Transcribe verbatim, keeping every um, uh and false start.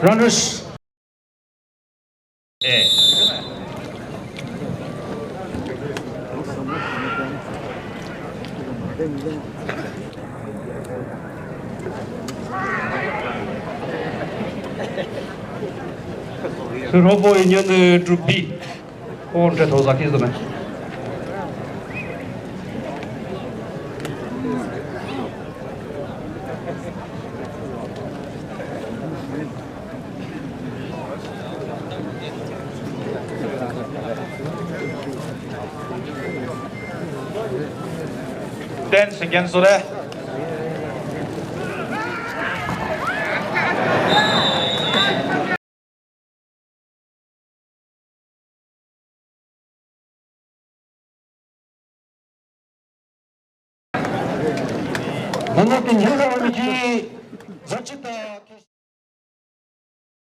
Runners. Eh. Sürhobo Union, eh, Group B. Four hundred thousand ki züme. Ten seconds süre. Mama Pinhela Amiji, Zachita.